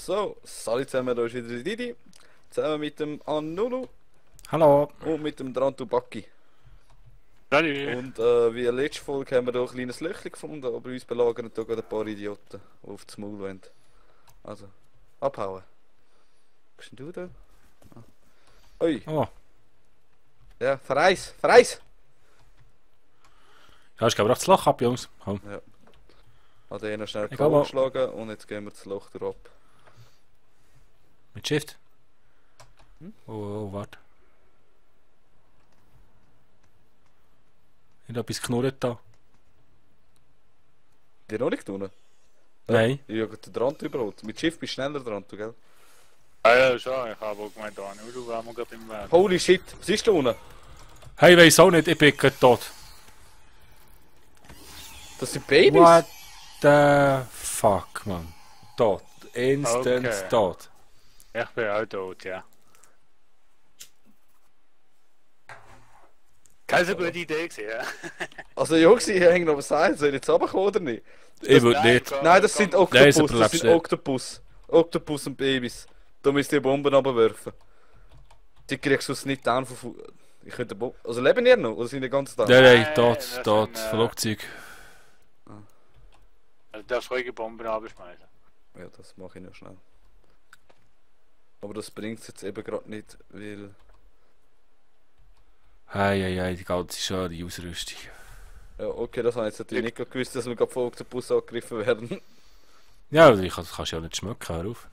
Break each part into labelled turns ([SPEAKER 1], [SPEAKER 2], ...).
[SPEAKER 1] So, salut zusammen, da ist wieder der Didi. Zusammen mit dem Annulu
[SPEAKER 2] Hallo.
[SPEAKER 1] und mit dem Drantubaki.
[SPEAKER 3] Salut.
[SPEAKER 1] Und wie in der letzten Folge haben wir hier ein kleines Löchchen gefunden, aber uns belagern hier gerade ein paar Idioten, die auf das Maul wollen. Also, abhauen. Was bist denn du da? Ah. Ui,
[SPEAKER 2] Oh.
[SPEAKER 1] ja, verreis, verreis!
[SPEAKER 2] Ja, ich glaube auch das Loch ab, Jungs. Komm.
[SPEAKER 1] Hat er noch schnell
[SPEAKER 2] Ich glaube auch.
[SPEAKER 1] geschlagen und jetzt gehen wir das Loch durch ab.
[SPEAKER 2] Mit Shift.
[SPEAKER 1] Hm?
[SPEAKER 2] Oh, warte. Ich habe etwas knurrt da.
[SPEAKER 1] Die noch nicht tun?
[SPEAKER 2] Nein.
[SPEAKER 1] Ich habe den Drant überholt. Mit Schiff bist du schneller dran, du, gell?
[SPEAKER 3] Ah ja, schon, ich habe auch gemeint, du waren wir gerade im Weg.
[SPEAKER 1] Holy shit, was ist da unten?
[SPEAKER 2] Hey, weiss auch nicht, ich bin gerade tot.
[SPEAKER 1] Das sind Babys?
[SPEAKER 2] What the fuck, man. Tot. Instant
[SPEAKER 3] Okay.
[SPEAKER 2] tot.
[SPEAKER 3] Ich bin auch tot, ja. Keine so gute Idee gewesen, ja.
[SPEAKER 1] Also Jungs, ich hänge noch was Seil, soll ich jetzt runterkommen oder nicht?
[SPEAKER 2] Ich würde nicht.
[SPEAKER 1] Nein, das sind
[SPEAKER 2] Nein,
[SPEAKER 1] Oktopus,
[SPEAKER 2] so
[SPEAKER 1] das
[SPEAKER 2] bleibst
[SPEAKER 1] sind
[SPEAKER 2] du nicht.
[SPEAKER 1] Oktopus. Oktopus und Babys. Da müsst ihr Bomben runterwerfen. Die kriegst du sonst nicht down von Ich könnte Bomben... Also leben ihr noch? Oder sind die ganz down?
[SPEAKER 2] Nein,
[SPEAKER 3] Nein,
[SPEAKER 2] tot,
[SPEAKER 3] das
[SPEAKER 2] tot.
[SPEAKER 3] sind,
[SPEAKER 2] Flugzeug.
[SPEAKER 3] Also darfst ruhige Bomben abschmeißen.
[SPEAKER 1] Ja, das mache ich noch schnell. Aber das bringt es jetzt eben gerade nicht, weil...
[SPEAKER 2] Hey, die ganze schöne Ausrüstung.
[SPEAKER 1] Ja, okay, das habe ich jetzt natürlich nicht gewusst, dass wir gerade von Oktopus angegriffen werden.
[SPEAKER 2] Ja, das kannst du ja nicht schmecken, hör auf.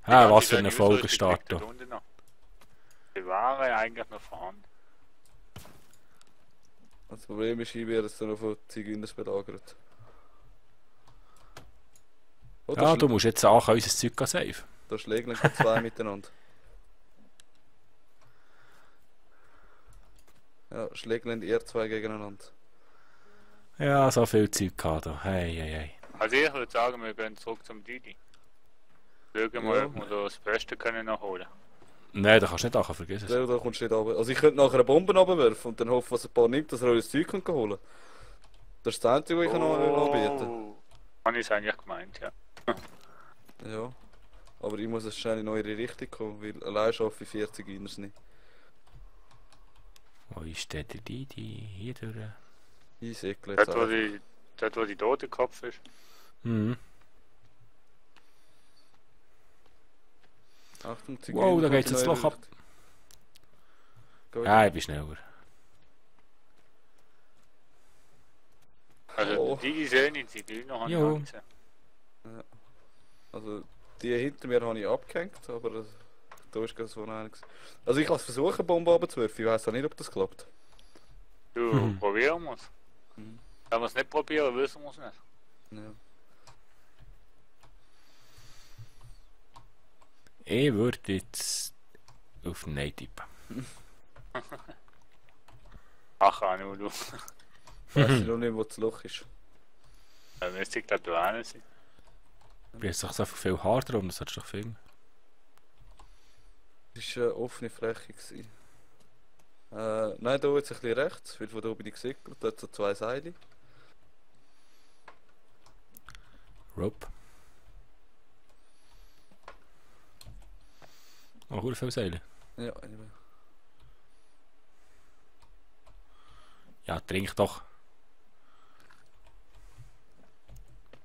[SPEAKER 2] Ah, was für eine Folge starten.
[SPEAKER 3] Die waren eigentlich noch vorhanden.
[SPEAKER 1] Das Problem ist, ich werde es dann noch von Zigeuners belagert. Oh,
[SPEAKER 2] Ja, du musst jetzt auch unser Zeug safe.
[SPEAKER 1] Da schlägeln gerade zwei miteinander. Ja, schlägeln ihr zwei gegeneinander.
[SPEAKER 2] Ja, so viel Zeug gehabt da. Hey.
[SPEAKER 3] Also ich würde sagen, wir gehen zurück zum Didi. Schauen mal,
[SPEAKER 1] Ja.
[SPEAKER 3] ob wir da das Beste können nachholen.
[SPEAKER 2] Nein, da kannst du nicht auch vergessen.
[SPEAKER 1] Da kommst du nicht runter. Also ich könnte nachher eine Bombe runterwerfen und dann hoffen, dass ein paar nimmt, dass er euer Zeug holen kann. Das ist das Einzige, was ich noch anbieten
[SPEAKER 3] Habe ich es eigentlich gemeint, ja.
[SPEAKER 1] kann. Ja. Aber ich muss jetzt schnell in eure Richtung kommen, weil allein schaffe ich 40 Iners nicht.
[SPEAKER 2] Wo ist denn der Didi? Hier durch.
[SPEAKER 1] Ich säckle jetzt
[SPEAKER 3] Dort,
[SPEAKER 1] einfach.
[SPEAKER 3] wo die tote Kopf ist.
[SPEAKER 2] Mhm.
[SPEAKER 1] Achtung,
[SPEAKER 2] Wow, da
[SPEAKER 1] kommt
[SPEAKER 2] geht's
[SPEAKER 1] in
[SPEAKER 2] jetzt
[SPEAKER 1] eure
[SPEAKER 2] Loch ab.
[SPEAKER 1] Richtung. Geht.
[SPEAKER 2] Ja, ich bin schneller.
[SPEAKER 3] Also
[SPEAKER 1] Oh.
[SPEAKER 3] die sehen in die noch
[SPEAKER 2] Jo.
[SPEAKER 3] nicht gesehen.
[SPEAKER 1] Also, die hinter mir habe ich abgehängt, aber da ist gerade so einer. Also ich kann es versuchen, eine Bombe runterzuwerfen, ich weiß auch nicht, ob das klappt.
[SPEAKER 3] Du, probieren wir es.
[SPEAKER 1] Mhm.
[SPEAKER 3] Wenn wir es nicht probieren, wissen wir es nicht.
[SPEAKER 1] Ja.
[SPEAKER 2] Ich würde jetzt auf Nein tippen.
[SPEAKER 3] Ach, nur du.
[SPEAKER 1] Ich weiß noch nicht, wo das Loch ist.
[SPEAKER 3] Dann müsste ich glaube du auch sein.
[SPEAKER 2] Du hast doch so viel Haar drum, das solltest du doch filmen.
[SPEAKER 1] Es war eine offene Fläche. Gewesen. Nein, da jetzt ein bisschen rechts, weil von da bin ich gesickert, dort so zwei Seile.
[SPEAKER 2] Rope. Oh, hure viele Seile.
[SPEAKER 1] Ja, anyway.
[SPEAKER 2] Ja, trink doch.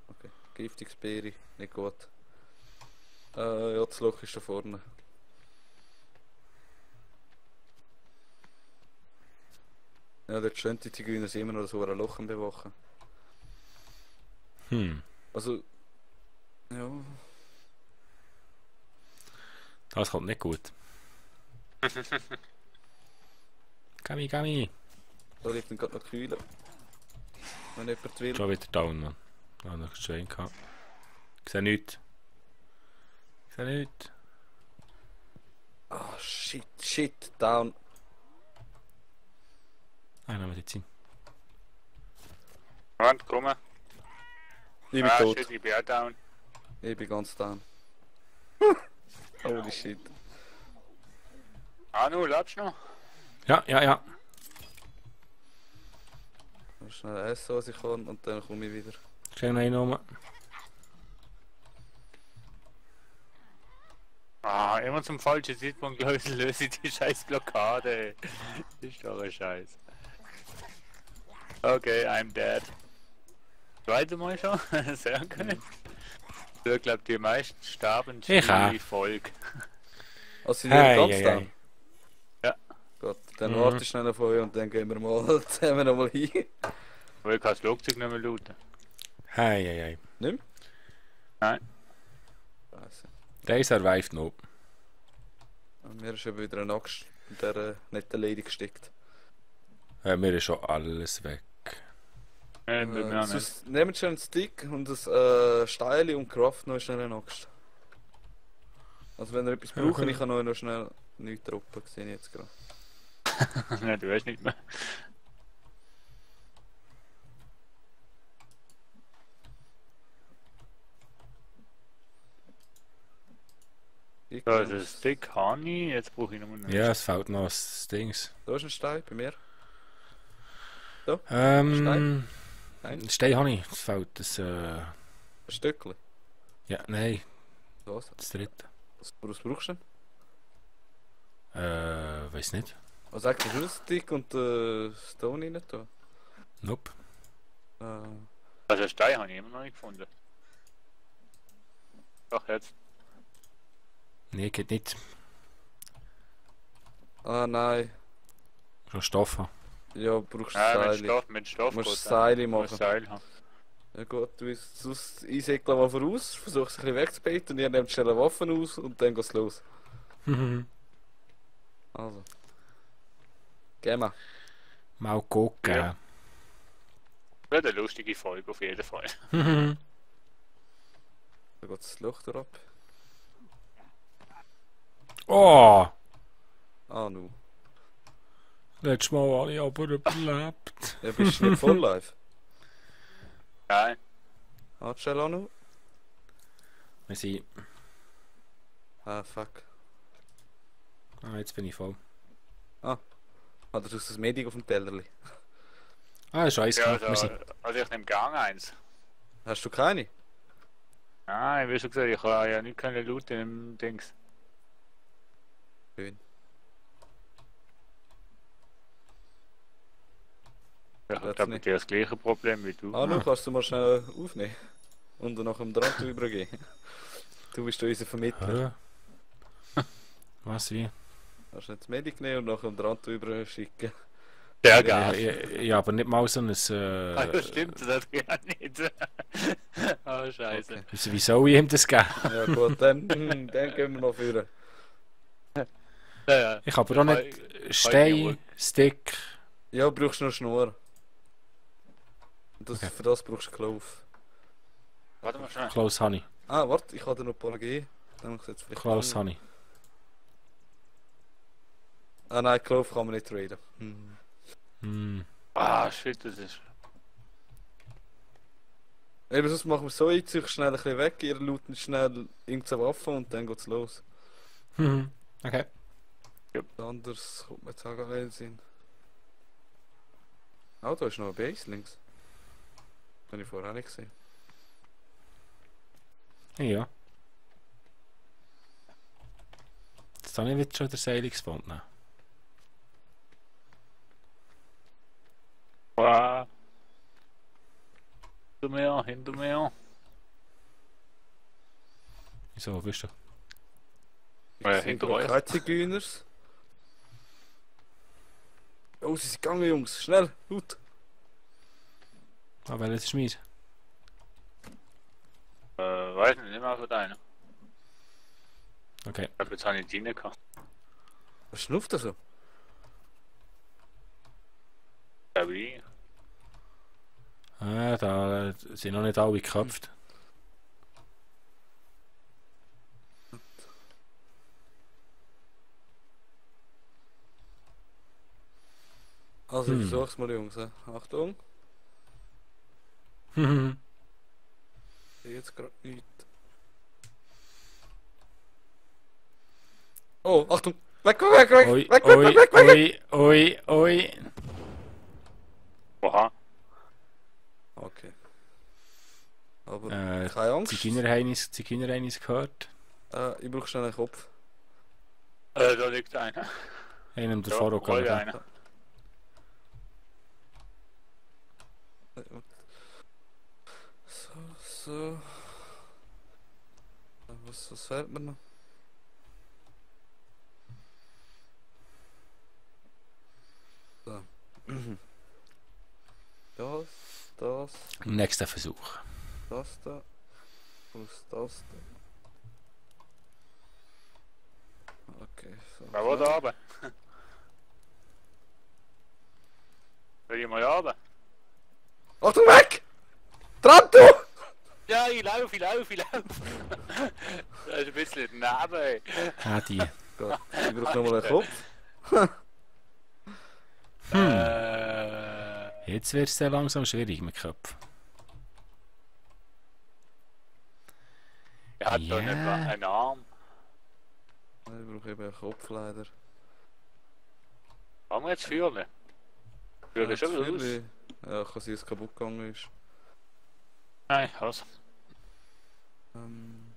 [SPEAKER 1] Okay. Giftiges Beere, nicht gut. Ja, das Loch ist da vorne. Ja, dort stehen die Zigeuner immer noch so ein Loch am bewachen. Also, ja,
[SPEAKER 2] Das kommt nicht gut. Gami.
[SPEAKER 1] da liegt dann gerade noch Kühle. Wenn jemand will.
[SPEAKER 2] Schon wieder down, man. Da noch schön gehabt. Ich sehe nichts.
[SPEAKER 1] Ah, shit, down.
[SPEAKER 2] Nehmen wir jetzt hin.
[SPEAKER 3] Moment, komm.
[SPEAKER 1] Ich bin tot.
[SPEAKER 3] Shit, ich bin auch down.
[SPEAKER 1] Ich bin ganz down. Holy shit.
[SPEAKER 3] Ah, nur, lebst du noch?
[SPEAKER 2] Ja.
[SPEAKER 1] Mal schnell essen, was ich kann, und dann komme ich wieder.
[SPEAKER 2] Schnell noch einen rum.
[SPEAKER 3] immer zum falschen Zeitpunkt löse ich die scheiß Blockade. Das ist doch ein Scheiß. Okay, I'm dead. Zweite Mal schon? Sehr gut. So, ich glaube, die meisten starben
[SPEAKER 2] Ich auch.
[SPEAKER 3] wie Volk.
[SPEAKER 1] Also sind
[SPEAKER 2] Hey,
[SPEAKER 1] wir ganz
[SPEAKER 2] hey,
[SPEAKER 1] down?
[SPEAKER 2] hey.
[SPEAKER 3] Ja.
[SPEAKER 1] Gut, dann
[SPEAKER 2] Mhm.
[SPEAKER 1] warte ich schnell auf euch und dann gehen wir mal zusammen nochmal hin.
[SPEAKER 3] Weil ich kann das Flugzeug nicht mehr looten.
[SPEAKER 2] Hey, hey, hey.
[SPEAKER 1] Nimm?
[SPEAKER 3] Nein.
[SPEAKER 1] Scheiße.
[SPEAKER 2] Der survived noch.
[SPEAKER 1] Mir ist eben wieder eine Axt in der netten Lady gesteckt.
[SPEAKER 2] Mir ist schon alles weg.
[SPEAKER 3] Nein, bei mir nicht.
[SPEAKER 1] Sonst nehmt schon einen Stick und ein Steil und craft noch schnell eine Axt. Also wenn ihr etwas braucht, ich kann euch noch schnell nichts droppen, sehe ich jetzt gerade.
[SPEAKER 3] Nein, du hast nicht mehr.
[SPEAKER 1] Ich
[SPEAKER 3] Da ist ein Stick Honey, jetzt brauche ich noch einen.
[SPEAKER 2] Ja, es fehlt noch das Dings.
[SPEAKER 1] Da ist ein Stein bei mir.
[SPEAKER 2] Nein.
[SPEAKER 1] Stein?
[SPEAKER 2] Habe ich. Es fehlt das.
[SPEAKER 1] Ein Stückchen.
[SPEAKER 2] Ja, nein,
[SPEAKER 1] Was?
[SPEAKER 2] das dritte.
[SPEAKER 1] Was brauchst du denn?
[SPEAKER 2] Weiß nicht.
[SPEAKER 1] Was sagt der Stick und Stone rein da?
[SPEAKER 2] Nope.
[SPEAKER 3] Also einen Stein habe ich immer noch nicht gefunden. Doch, jetzt.
[SPEAKER 2] Nee, geht nicht.
[SPEAKER 1] Ah nein.
[SPEAKER 2] Schon Stoff haben.
[SPEAKER 1] Ja, brauchst du
[SPEAKER 3] Ja,
[SPEAKER 1] Seile.
[SPEAKER 3] mit Stoff.
[SPEAKER 1] Du musst
[SPEAKER 3] gut,
[SPEAKER 1] Seile
[SPEAKER 3] dann musst
[SPEAKER 1] machen.
[SPEAKER 3] Seil haben.
[SPEAKER 1] Ja gut, du willst sonst einsäckeln mal voraus, versuchst ein bisschen wegzubeiten und ihr nehmt schnell Waffen aus und dann geht's los. Also. Gehen wir.
[SPEAKER 2] Mal gucken.
[SPEAKER 3] Ja. Wird eine lustige Folge auf jeden Fall.
[SPEAKER 1] Da geht das Loch ab.
[SPEAKER 2] Oh!
[SPEAKER 1] Ah, nu.
[SPEAKER 2] Letztes Mal alle aber überlebt.
[SPEAKER 1] Ja, bist du nicht voll live?
[SPEAKER 3] Nein,
[SPEAKER 1] Hat schnell auch noch?
[SPEAKER 2] Wir sind.
[SPEAKER 1] Ah, fuck.
[SPEAKER 2] Ah, jetzt bin ich voll.
[SPEAKER 1] Hat er das Medic auf dem Tellerli?
[SPEAKER 2] Ah, ist eins
[SPEAKER 3] ja,
[SPEAKER 2] gehabt. Wir sind.
[SPEAKER 3] also ich nehme Gang eins.
[SPEAKER 1] Hast du keine?
[SPEAKER 3] Nein, wie schon gesagt, ich habe ja nicht keine Loot im Dings.
[SPEAKER 1] Schön.
[SPEAKER 3] Ich
[SPEAKER 1] Jetzt
[SPEAKER 3] habe
[SPEAKER 1] nicht.
[SPEAKER 3] mit dir das gleiche Problem wie du.
[SPEAKER 1] Ah, nu kannst du mal schnell aufnehmen. Und dann nach dem Draht übergehen. Du bist unser Vermittler.
[SPEAKER 2] Hä? Was wie?
[SPEAKER 1] Kannst du nicht das Medic nehmen und nach dem Draht über schicken.
[SPEAKER 3] Sehr
[SPEAKER 2] Ja,
[SPEAKER 3] geil.
[SPEAKER 2] ja, aber nicht mal so ein.
[SPEAKER 3] Ah, ja, stimmt, das hat ja nicht. Oh, scheiße.
[SPEAKER 1] Okay.
[SPEAKER 2] Wie soll ich ihm das geben?
[SPEAKER 1] Ja gut, dann gehen wir mal führen.
[SPEAKER 3] Ja,
[SPEAKER 2] Ich habe aber auch nicht Stein, Stick.
[SPEAKER 1] Ja, brauchst du noch Schnur.
[SPEAKER 2] Okay.
[SPEAKER 1] Für das brauchst du Clove.
[SPEAKER 3] warte mal schnell.
[SPEAKER 2] Close Honey.
[SPEAKER 1] Ah, warte, ich kann dir noch ein paar geben. Dann muss ich jetzt vielleicht
[SPEAKER 2] Close
[SPEAKER 1] lange.
[SPEAKER 2] Honey.
[SPEAKER 1] Ah nein, Clove kann man nicht traden.
[SPEAKER 2] Hm.
[SPEAKER 3] Ah, shit, das ist.
[SPEAKER 1] Eben, sonst machen wir so, ich ziehe schnell ein bisschen weg, ihr looten schnell irgendeine Waffe und dann geht's los.
[SPEAKER 2] Okay.
[SPEAKER 1] Anders kommt mir jetzt auch gar keinen Sinn. Oh, da ist noch eine Base links. Habe ich vorher auch nicht gesehen.
[SPEAKER 2] Ja. Jetzt habe ich wieder schon der Sailing gefunden.
[SPEAKER 3] Wow. Hinter mir.
[SPEAKER 2] Wieso, wo bist du?
[SPEAKER 1] Ich
[SPEAKER 3] Ja,
[SPEAKER 1] sehe
[SPEAKER 3] hinter
[SPEAKER 1] gerade
[SPEAKER 3] euch.
[SPEAKER 1] keine Zigeuners. Oh, sie sind gegangen, Jungs. Schnell, gut.
[SPEAKER 2] Ah, welches ist meins?
[SPEAKER 3] Weiß nicht mehr von deiner.
[SPEAKER 2] Okay.
[SPEAKER 3] Ich glaube, jetzt habe ich die nicht gehabt.
[SPEAKER 1] Was schnufft er so?
[SPEAKER 3] Glaube ich.
[SPEAKER 2] Ah, da sind noch nicht alle geköpft.
[SPEAKER 1] Also, ich versuch's mal, Jungs. Achtung.
[SPEAKER 2] Hm.
[SPEAKER 1] Ich sehe jetzt gerade nichts. Oh, Achtung! Weg, weg, weg,
[SPEAKER 2] Oi,
[SPEAKER 1] weg, weg,
[SPEAKER 2] oi,
[SPEAKER 1] weg, weg, weg, weg!
[SPEAKER 2] oi, oi, oi.
[SPEAKER 3] Oha.
[SPEAKER 1] Okay. Aber
[SPEAKER 2] Äh,
[SPEAKER 1] keine Angst.
[SPEAKER 2] Zigeunerheinis gehört.
[SPEAKER 1] Ich brauche schnell einen Kopf.
[SPEAKER 3] Da liegt einer.
[SPEAKER 2] Einem
[SPEAKER 3] Ja,
[SPEAKER 2] davor
[SPEAKER 3] hol dir
[SPEAKER 2] gehen.
[SPEAKER 3] einer.
[SPEAKER 1] So, so. Was fehlt mir noch? So. Das,
[SPEAKER 2] Nächster Versuch.
[SPEAKER 1] das da. Plus das da. Okay, so.
[SPEAKER 3] Wer will da runter? Soll ich mal runter?
[SPEAKER 1] Achtung, weg! Trant du!
[SPEAKER 3] Ja, ich laufe. Das ist ein bisschen daneben, ey.
[SPEAKER 2] Ah, die.
[SPEAKER 1] Gut, ich brauche nochmal einen Kopf.
[SPEAKER 2] Jetzt wird es sehr langsam schwierig mit Köpfen.
[SPEAKER 3] Er hat
[SPEAKER 2] Ja.
[SPEAKER 3] doch nicht mal einen Arm.
[SPEAKER 1] Ich brauche eben einen Kopf leider.
[SPEAKER 3] Wollen wir jetzt führen? Führen schon wieder aus?
[SPEAKER 1] Ja, kann sein, dass es kaputt gegangen ist.
[SPEAKER 3] Nein, also.
[SPEAKER 1] Ähm,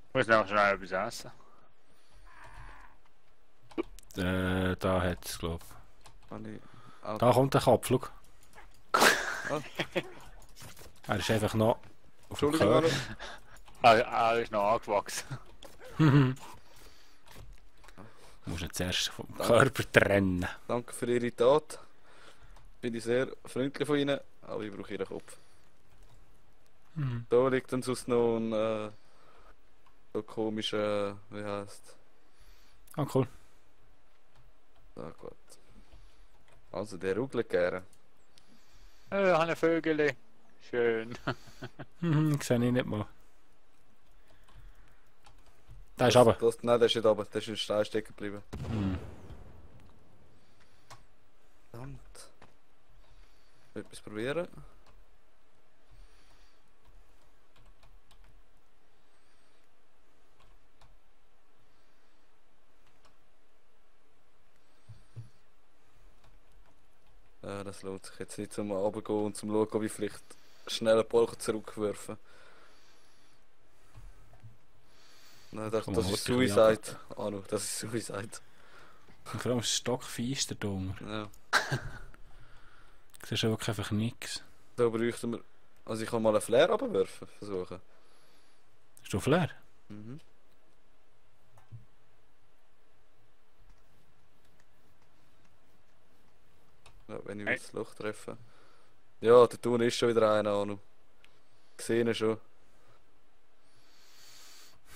[SPEAKER 3] Ich muss noch schnell etwas essen.
[SPEAKER 2] Da hat es, glaube
[SPEAKER 1] kann ich...
[SPEAKER 2] ich. Da kommt der Kopf, schau.
[SPEAKER 1] Ah.
[SPEAKER 2] Er ist einfach noch auf dem
[SPEAKER 1] Entschuldigung,
[SPEAKER 2] Körper.
[SPEAKER 3] Ah, er ist noch angewachsen.
[SPEAKER 2] Du musst ihn zuerst vom Körper trennen.
[SPEAKER 1] Danke für Ihre Tat. Bin ich sehr freundlich von Ihnen, aber ich brauche Ihren Kopf. Da liegt dann sonst noch ein so komischer, wie heißt.
[SPEAKER 2] Ah, cool.
[SPEAKER 1] Ah, gut. Also der ruckelt gerne.
[SPEAKER 3] Ich habe ein Vögel. Schön.
[SPEAKER 2] Sehe ich nicht mal. Da ist aber.
[SPEAKER 1] Nein, der ist nicht runter, der ist in den Stein stecken geblieben. Verdammt. Etwas probieren. Das lohnt sich jetzt nicht zum runtergehen und zum schauen, ob ich vielleicht schnell einen Balken zurückwerfen. Nein, das
[SPEAKER 2] Komm,
[SPEAKER 1] ist
[SPEAKER 2] hol
[SPEAKER 1] Suicide. Ah, no, das ist Suicide.
[SPEAKER 2] Und vor allem ist stockfeister da unten.
[SPEAKER 1] Ja.
[SPEAKER 2] Du siehst wirklich einfach nichts.
[SPEAKER 1] Da bräuchten wir... Also ich kann mal einen Flare runterwerfen, versuchen.
[SPEAKER 2] Ist du leer?
[SPEAKER 1] Mhm. Ja, wenn ich
[SPEAKER 3] Hey.
[SPEAKER 1] das Loch treffe. Ja, der Tun ist schon wieder einer, Anu. Gesehen ihn schon.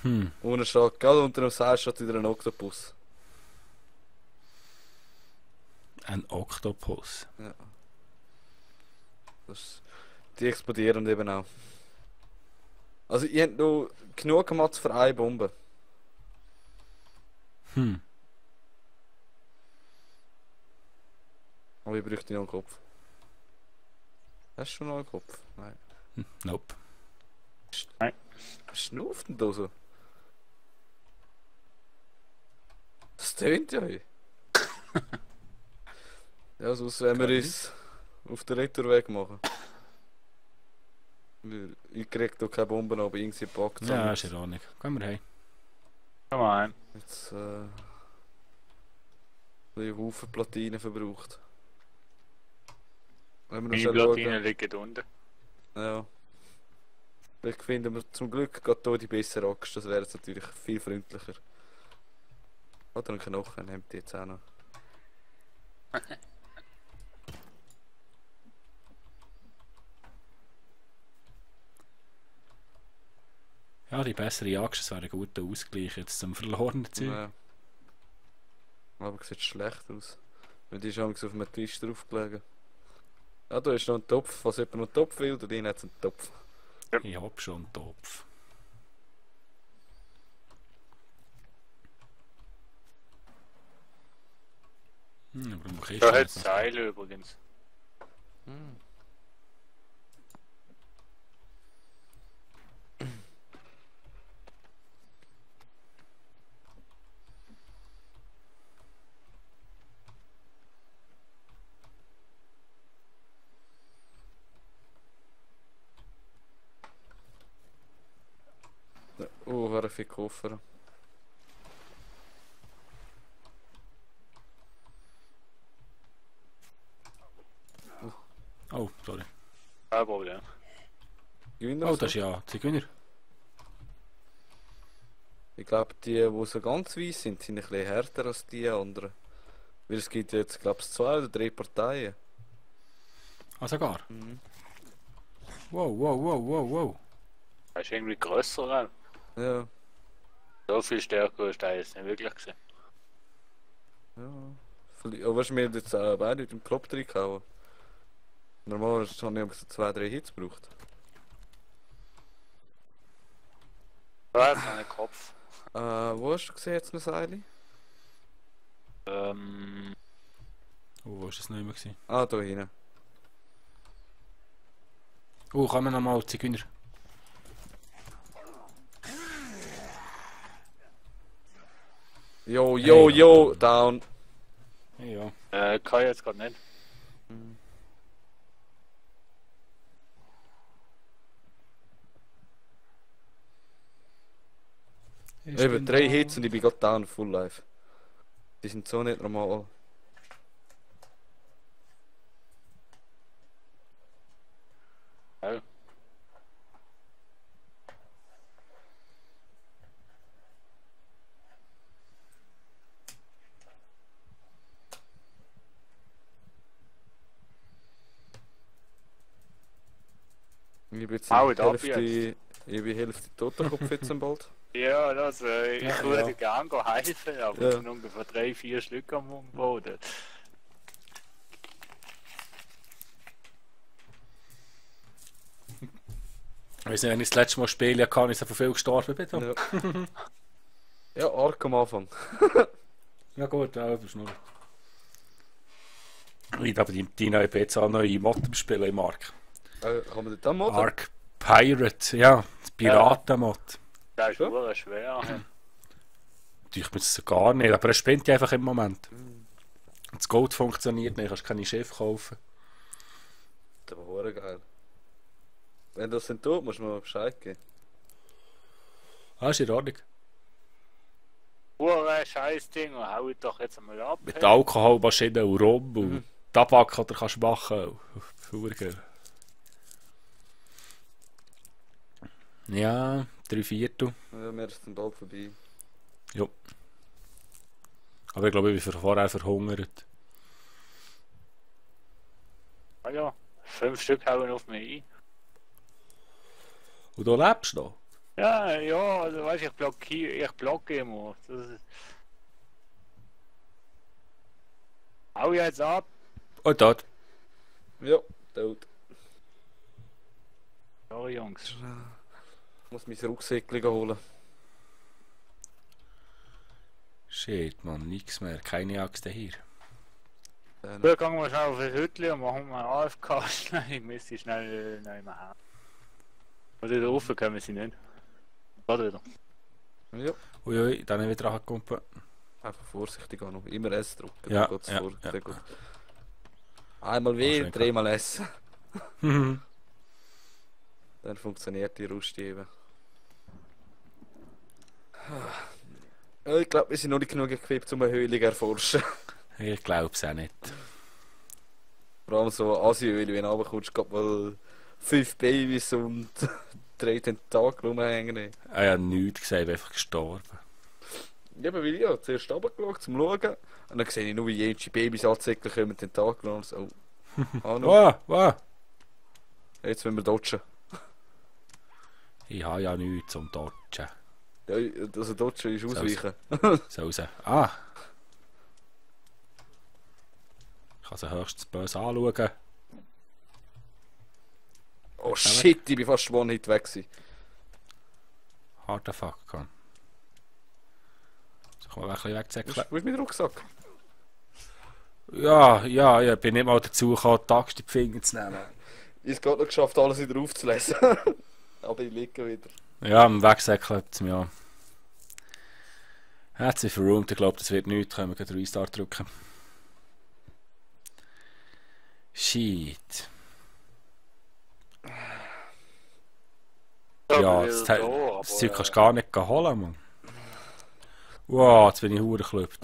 [SPEAKER 1] Unten steht, gerade unter dem Seil steht wieder ein Oktopus.
[SPEAKER 2] Ein Oktopus.
[SPEAKER 1] Ja. Die explodieren eben auch. Also ihr habt noch genug Mats für eine Bombe. Aber ich bräuchte noch einen Kopf. Hast du schon noch einen Kopf? Nein.
[SPEAKER 2] Nope.
[SPEAKER 3] Nein.
[SPEAKER 1] Was schnauft denn da so? Das tönt ja. Ja, sonst wenn wir uns auf den Retourweg machen. Ich krieg da keine Bomben, aber irgendwie packt es.
[SPEAKER 2] Ja, ist in Ordnung. Gehen wir heim.
[SPEAKER 3] Komm mal heim.
[SPEAKER 1] Jetzt ein Haufen Platinen verbraucht. Wenn wir noch
[SPEAKER 3] Meine
[SPEAKER 1] schnell
[SPEAKER 3] Platine
[SPEAKER 1] schauen.
[SPEAKER 3] liegen unten.
[SPEAKER 1] Ja. Vielleicht finden wir zum Glück gerade hier die bessere Axt, das wäre jetzt natürlich viel freundlicher. Oder einen Knochen, nehmt die jetzt auch noch.
[SPEAKER 2] Ja, die bessere Axt, das wäre ein guter Ausgleich jetzt zum verlorenen Zeug.
[SPEAKER 1] Ja. Aber sieht schlecht aus. Weil die ist auf einem Tisch draufgelegen. Ja, da ist noch ein Topf. Was jemand noch einen Topf will, da drin hat es einen Topf.
[SPEAKER 2] Ich hab schon einen Topf. Aber man kann
[SPEAKER 3] Da hat es Seile übrigens.
[SPEAKER 1] hure viel Koffer.
[SPEAKER 2] Oh, sorry.
[SPEAKER 3] Kein Problem.
[SPEAKER 1] Gewinner
[SPEAKER 2] Oh,
[SPEAKER 1] so.
[SPEAKER 2] das ist ja Zigeuner.
[SPEAKER 1] Ich glaube, die so ganz weiss sind, sind ein bisschen härter als die anderen. Weil es gibt jetzt, glaube ich, 2 oder 3 Parteien.
[SPEAKER 2] Ah, sogar.
[SPEAKER 1] Mhm.
[SPEAKER 2] Wow, wow, wow, wow, wow.
[SPEAKER 3] Er ist irgendwie grösser, oder?
[SPEAKER 1] Ja,
[SPEAKER 3] So viel stärker ist er jetzt nicht wirklich gesehen.
[SPEAKER 1] ja. Aber weißt du, wir haben jetzt beide mit dem Klopp reingehauen. Normalerweise habe ich so 2, 3 Hits gebraucht.
[SPEAKER 3] Ja, jetzt habe ich Kopf.
[SPEAKER 1] Wo hast du gesehen jetzt noch Seile?
[SPEAKER 2] Oh, wo war das noch immer gewesen?
[SPEAKER 1] Ah, da hinten.
[SPEAKER 2] Oh, kommen wir nochmal Zigeuner.
[SPEAKER 1] Jo, jo,
[SPEAKER 2] Hey.
[SPEAKER 1] jo, down.
[SPEAKER 2] Ja.
[SPEAKER 3] Kann ich jetzt gerade nicht.
[SPEAKER 1] Eben 3 Hits und ich bin gerade down, full life. Die sind so nicht normal.
[SPEAKER 3] Ja.
[SPEAKER 1] Ich bin jetzt
[SPEAKER 3] Haut ab
[SPEAKER 1] Hälfte, ich bin Hälfte Totenkopf jetzt im Bald.
[SPEAKER 3] Ja, das, ich
[SPEAKER 2] Ja,
[SPEAKER 3] würde
[SPEAKER 2] ja.
[SPEAKER 3] gerne helfen, aber
[SPEAKER 1] Ja.
[SPEAKER 3] es sind ungefähr 3, 4 Stück am Boden.
[SPEAKER 2] Ich weiß nicht, wenn ich das letzte Mal spiele, kann ich so von viel gestorben bin.
[SPEAKER 1] Ja. Ja, arg am Anfang.
[SPEAKER 2] Ja gut, ja, das ist nur. Ich habe die neue PC auch neue Mod spielen im Ark.
[SPEAKER 1] Kann man das modden?
[SPEAKER 2] Ark Pirate, ja, das Piraten-Mod.
[SPEAKER 3] Das ist
[SPEAKER 1] Ja.
[SPEAKER 3] nur schwer.
[SPEAKER 2] Ich bin es gar nicht, aber er spinnt einfach im Moment. Das Gold funktioniert nicht, kannst keine Schiff kaufen.
[SPEAKER 1] Das war hure geil. Wenn das dann tut, musst du mir Bescheid geben.
[SPEAKER 2] Ah, ist in Ordnung.
[SPEAKER 3] Hure scheiß Ding und hau ich doch jetzt mal ab.
[SPEAKER 2] Mit Alkoholmaschinen und Rum und Tabak, oder kannst du machen. Verdammt. Ja, 3/4.
[SPEAKER 1] Ja, mir ist dann bald vorbei.
[SPEAKER 2] Ja. Aber ich glaube, ich bin vorher verhungert.
[SPEAKER 3] Ah ja, 5 Stück hauen auf mich ein.
[SPEAKER 2] Und du lebst noch?
[SPEAKER 3] Ja, ja, also weißt ich blocke immer. Das ist... Hau jetzt ab.
[SPEAKER 2] Und dort.
[SPEAKER 1] Ja, tot.
[SPEAKER 3] Sorry Jungs.
[SPEAKER 1] Ich muss mein Rucksäckchen holen.
[SPEAKER 2] Shit, man, nix mehr. Keine Axt hier.
[SPEAKER 1] Dann,
[SPEAKER 3] Wir gehen wir schnell auf das Hütchen und machen mal AFK. Ich müsste schnell nicht mehr haben. Oder wieder rauf können sie nicht. Warte wieder.
[SPEAKER 1] ja,
[SPEAKER 2] Uiui, dann wieder angekommen.
[SPEAKER 1] einfach vorsichtig auch noch. Immer S drücken,
[SPEAKER 2] Ja,
[SPEAKER 1] dann geht's
[SPEAKER 2] ja,
[SPEAKER 1] vor.
[SPEAKER 2] ja.
[SPEAKER 1] Sehr gut. Einmal W,
[SPEAKER 2] schön,
[SPEAKER 1] dreimal S.
[SPEAKER 2] Mhm.
[SPEAKER 1] Dann funktioniert die Rust eben. Ja, ich glaube, wir sind noch nicht genug equipped, um eine Höhlung zu erforschen.
[SPEAKER 2] Ich glaub's auch nicht.
[SPEAKER 1] Vor allem so Asi-Höhle, wenn du runterkommst, geht mal 5 Babys und 3 Tentakel rumhängen.
[SPEAKER 2] Ich habe nichts gesehen, ich bin einfach gestorben.
[SPEAKER 1] Ja, aber weil ich ja zuerst runtergeschaut, zum Schauen. Und dann sehe ich nur, wie jede Babys anzeigen kommen, Tentakel und so. Ah, no.
[SPEAKER 2] Wow, wow.
[SPEAKER 1] Jetzt müssen wir dodgen.
[SPEAKER 2] Ich habe ja nichts zum Dodgen.
[SPEAKER 1] Ja, also dodgen ist ausweichen.
[SPEAKER 2] So sie. Ah. Ich kann sie höchstens böse anschauen.
[SPEAKER 1] Oh shit, ich bin fast One-Hit weg gewesen.
[SPEAKER 2] Harter Fuck kann. Soll ich mal ein bisschen wegzäckeln?
[SPEAKER 1] Wo ist mein Rucksack?
[SPEAKER 2] Ja, ich bin nicht mal dazu gekommen, die Axt in die Finger zu nehmen.
[SPEAKER 1] Ich habe es gerade noch geschafft, alles wieder aufzulesen. Aber ich liege wieder.
[SPEAKER 2] Ja, am Wegsäckeln hat es mich an. Hat sie verroomt, ich glaube, das wird nichts. Können wir gleich Restart drücken. Shit. Ja,
[SPEAKER 3] Ja,
[SPEAKER 2] das
[SPEAKER 3] das
[SPEAKER 2] Teil-
[SPEAKER 3] da. aber...
[SPEAKER 2] Das Zeug kannst du gar nicht holen, Mann. Wow, jetzt bin ich hure geklüpft.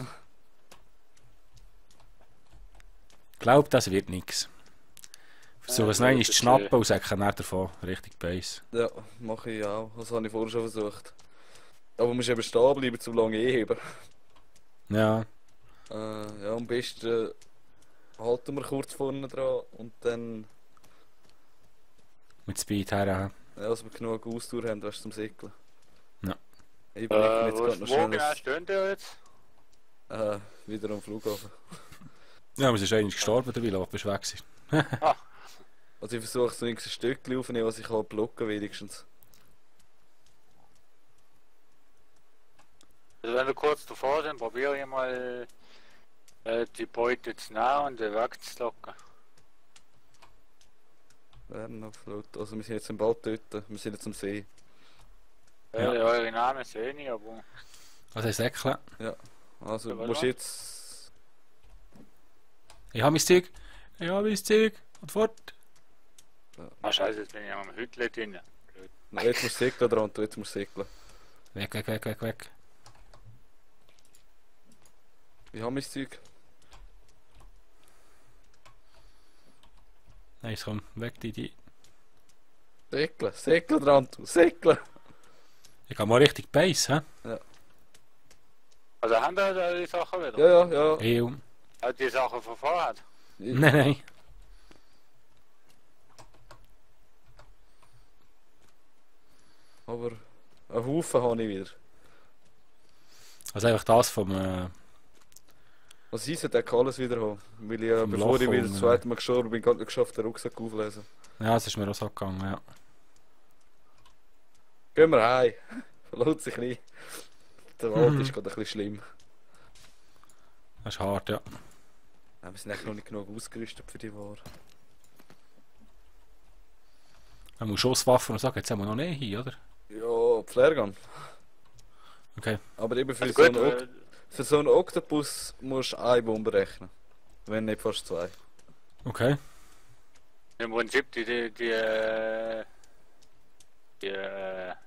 [SPEAKER 2] Ich glaube, das wird nichts. Versuche es noch einmal zu schnappen und sage dann davon. Richtig Base.
[SPEAKER 1] Ja, mache ich auch. Das habe ich vorher schon versucht. Aber du musst eben stehen bleiben, zu lange heben.
[SPEAKER 2] Ja.
[SPEAKER 1] Ja, am besten halten wir kurz vorne dran und dann,
[SPEAKER 2] Mit Speed her.
[SPEAKER 1] ja, dass wir genug Ausdauer haben, weißt du, zum Säckeln.
[SPEAKER 2] Ja.
[SPEAKER 1] Ich überlege mir jetzt gerade noch
[SPEAKER 3] wo
[SPEAKER 1] schnell
[SPEAKER 3] genau stehen die jetzt?
[SPEAKER 1] wieder am Flughafen.
[SPEAKER 2] Ja, wir sind eigentlich gestorben, der Wille, aber bist weg gewesen.
[SPEAKER 1] Also ich versuche so ein Stückchen aufzunehmen, was ich kann blocken wenigstens.
[SPEAKER 3] Also wenn wir kurz davor sind, probiere ich mal die Beute zu nehmen und wegzulocken.
[SPEAKER 1] Werden auf Flot. Also wir sind jetzt im Bad dort, wir sind jetzt am See.
[SPEAKER 2] Ja.
[SPEAKER 3] Eure Namen sehe ich, aber...
[SPEAKER 2] Was heißt Säckle?
[SPEAKER 1] Also
[SPEAKER 3] Ja,
[SPEAKER 1] du
[SPEAKER 3] warte
[SPEAKER 1] musst
[SPEAKER 3] mal.
[SPEAKER 1] jetzt...
[SPEAKER 2] Ich habe mein Zeug. Ich habe mein Zeug. Und fort.
[SPEAKER 3] Ah scheiße, jetzt bin ich am Hüttle drin.
[SPEAKER 1] Nein, jetzt musst du säckeln dran, jetzt musst du säckeln.
[SPEAKER 2] Weg, weg, weg, weg, weg.
[SPEAKER 1] Ich habe mein Zeug.
[SPEAKER 2] Nice, komm, weg die.
[SPEAKER 1] Säckeln dran, du, säckeln!
[SPEAKER 2] Ich kann mal richtig Base, hä?
[SPEAKER 3] Also haben wir da die Sachen wieder?
[SPEAKER 1] Ja.
[SPEAKER 2] Ew.
[SPEAKER 3] Hat die Sachen von vorher?
[SPEAKER 1] Ich-
[SPEAKER 2] Nein, nein.
[SPEAKER 1] Aber einen Haufen habe ich wieder.
[SPEAKER 2] Also einfach das vom...
[SPEAKER 1] Also ich sollte alles wieder haben. Weil ich,
[SPEAKER 2] Vom
[SPEAKER 1] bevor ich
[SPEAKER 2] Loch
[SPEAKER 1] wieder das
[SPEAKER 2] unten.
[SPEAKER 1] zweite Mal gestorben bin, gerade nicht geschafft, den Rucksack aufzulesen.
[SPEAKER 2] Ja, das ist mir auch so gegangen, ja.
[SPEAKER 1] Gehen wir heim. Verlaut sich nicht. Der Wald ist gerade ein bisschen schlimm.
[SPEAKER 2] Das ist hart, ja.
[SPEAKER 1] Ja, wir sind eigentlich noch nicht genug ausgerüstet für die Ware.
[SPEAKER 2] Man muss Schusswaffen und sagen, jetzt haben wir noch nicht hin, oder?
[SPEAKER 1] Ja, Flaregun.
[SPEAKER 2] Okay.
[SPEAKER 1] Aber eben für,
[SPEAKER 3] Also
[SPEAKER 1] so
[SPEAKER 3] gut,
[SPEAKER 1] einen für so einen Oktopus musst du eine Bombe rechnen. Wenn nicht fast zwei.
[SPEAKER 2] Okay.
[SPEAKER 3] im Prinzip die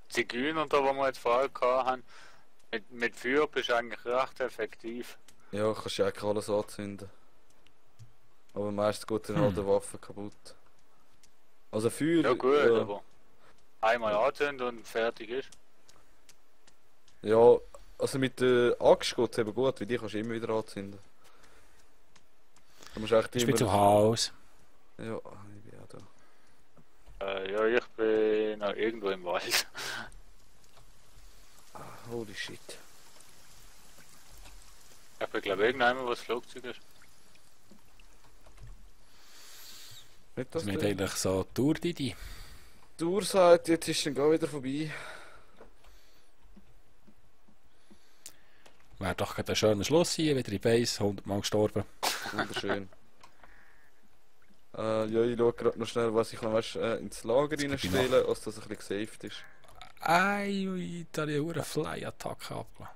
[SPEAKER 3] Zigeuner, da, wo wir jetzt vorher gehabt haben, mit Feuer bist du eigentlich recht effektiv.
[SPEAKER 1] Ja, kannst ja eigentlich alles anzünden. Aber meistens geht dann halt die Waffe kaputt. Also Feuer...
[SPEAKER 3] Ja gut,
[SPEAKER 1] ja,
[SPEAKER 3] aber einmal anzünden und fertig ist.
[SPEAKER 1] ja, also mit der Axt geht es eben gut, weil die kannst du immer wieder anzünden. Du musst echt
[SPEAKER 2] Ich bin zu
[SPEAKER 1] immer...
[SPEAKER 2] Haus.
[SPEAKER 1] Ja, ich bin auch da.
[SPEAKER 3] Ja, ich bin noch irgendwo im Wald.
[SPEAKER 1] Holy shit.
[SPEAKER 3] Ich bin glaube irgendwann, wo das Flugzeug ist.
[SPEAKER 1] Nicht das
[SPEAKER 2] Wir haben
[SPEAKER 1] Ding.
[SPEAKER 2] eigentlich so Tour, Didi.
[SPEAKER 1] Die Uhr sagt, jetzt ist dann gar wieder vorbei.
[SPEAKER 2] Wäre doch gerade ein schöner Schluss hier, wieder in Base, 100 Mal gestorben.
[SPEAKER 1] Wunderschön. Ja, ich schaue gerade noch schnell, was ich noch ins Lager
[SPEAKER 2] gibt
[SPEAKER 1] reinstellen, als das ein bisschen gesaved ist.
[SPEAKER 2] Ei, ui, da habe ich eine Fly-Attacke abgelassen.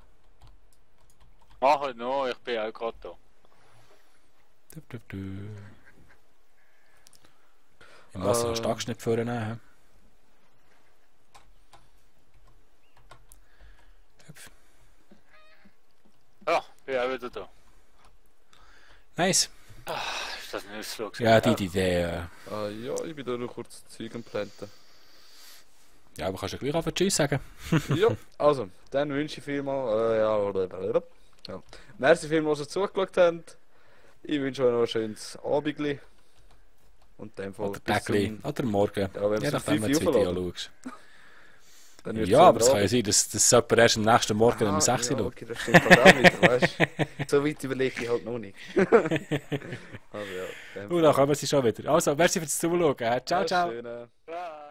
[SPEAKER 3] Mach halt noch, ich bin auch gerade da.
[SPEAKER 2] Im Wasser kannst du die Axt nicht vornehmen. hä? Hüpf.
[SPEAKER 3] Ja, bin auch wieder da.
[SPEAKER 2] Nice.
[SPEAKER 3] Ist das ein Ausflug?
[SPEAKER 2] Ja, die Idee.
[SPEAKER 1] Ja, ich bin da noch kurz Zeug am Planten.
[SPEAKER 2] Ja, aber kannst du gleich einfach Tschüss sagen.
[SPEAKER 1] Ja, also, dann wünsche ich vielmal, ja. Merci vielmals, dass ihr zugeschaut habt. Ich wünsche euch noch ein schönes Abendli. Und in dem Fall
[SPEAKER 2] Oder Tägli. Oder morgen.
[SPEAKER 1] Ja, wenn
[SPEAKER 2] Je
[SPEAKER 1] du um
[SPEAKER 2] nachdem, wenn
[SPEAKER 1] 5
[SPEAKER 2] du
[SPEAKER 1] Uhr
[SPEAKER 2] das Video
[SPEAKER 1] aufladen.
[SPEAKER 2] schaust.
[SPEAKER 1] Dann wird's
[SPEAKER 2] Ja,
[SPEAKER 1] so
[SPEAKER 2] aber es kann ja
[SPEAKER 1] Abend.
[SPEAKER 2] sein, dass jemand erst am nächsten Morgen um 6 Uhr
[SPEAKER 1] ja,
[SPEAKER 2] schaut.
[SPEAKER 1] okay, das stimmt halt auch wieder, weißt du. So weit überlege ich halt noch nicht. Also ja, in dem
[SPEAKER 2] Und dann kommen sie schon wieder. Also, merci fürs Zuschauen. Ciao,
[SPEAKER 1] Fall.
[SPEAKER 2] ciao.
[SPEAKER 1] Schöne.
[SPEAKER 3] Ja.